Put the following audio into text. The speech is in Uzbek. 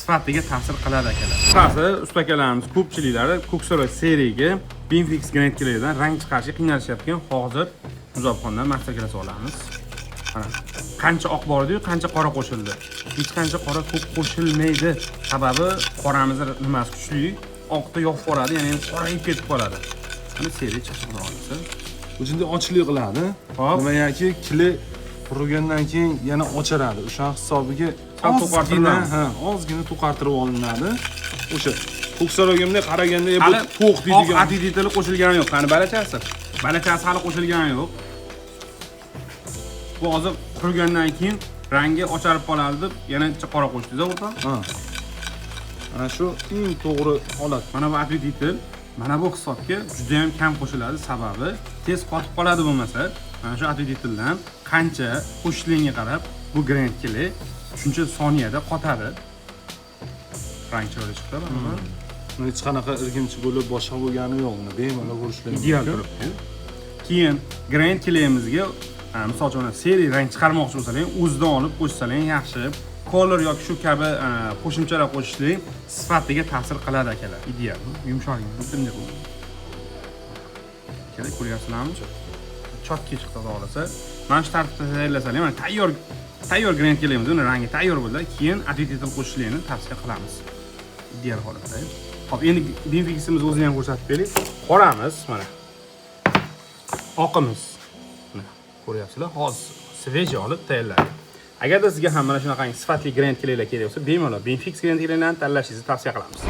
Sifatiga ta'sir qiladi, akalar. Qisqasi, usta akalarimiz ko'pchiliklari ko'ksaroy серый ga Bimfix granit kleydan rang chiqarishga qiynalishyapti. Hozir Muzaffarxondan master klass olamiz. Mana, qancha oq bor ediyu, qancha qora qo'shildi? Hech qancha qora ko'p qo'shilmaydi, sababi qoramizni nimasi kuchli, oqda yopib yuboradi, ya'ni qorayib ketib qoladi. Mana, серый chiqdi, xudo xohlasa. O'shanda ochiqlik qiladi. Hop. Nimagaki, клей qurigandan keyin yana ocharadi. O'sha hisobiga Sal ozgina, to'qartiriladi. Ha, ozgina to'qartirib olinadi. O'sha ko'ksaroyga bunday qaraganda bu Hali to'q oq deydigan. Ответитель i qo'shilgani yo'q. Qani balachasi? Balachasi hali qo'shilgani yo'q. Bu hozir qurigandan keyin rangi ocharib qoladi deb yana bitta qora qo'shdingiz, o'rtoq. Ha. Mana shu eng to'g'ri holat. Mana bu ответитель, mana bu hisobga juda ham kam qo'shiladi, sababi tez qotib qoladi bo'lmasa. Mana shu ответитель dan qancha qo'shishligiga qarab bu granit клей shuncha soniyada qotadi. Rang chiroyli chiqdi mana bu. Buni hech qanaqa irgimchi bo'lib, boshqa bo'lgani yo'q. Uni bemalol ko'rishlar Ideal mumkin. Turibdi. Keyin granit клей imizga, misol uchun, mana серый rang chiqarmoqchi bo'lsalar, o'zidan olib qo'shsalar yaxshi. Color yoki shu kabi qo'shimchalar qo'shishlik sifatiga ta'sir qiladi, akalar. Ideal, yumshoq. Bitta bunday qilib, akalar, ko'ryapsizlarmi? Чётко chiqdi, xudo xohlasa. Mana shu tartibda tayyorlasalar, mana tayyor granit клей imiz, uni rangi tayyor bo'ldi. Keyin ответитель qo'shishlikni tavsiya qilamiz, ideal holatda. Hop, endi Bimfiximiz o'zini ham ko'rsatib beraylik. Qoramiz, mana oqimiz, mana ko'ryapsizlar, hozir свежий olib tayyorladik. Agarda sizga ham mana shunaqangi sifatli granit клей lar kerak bo'lsa, bemalol Bimfix granit клей larni tanlashingizni tavsiya qilamiz.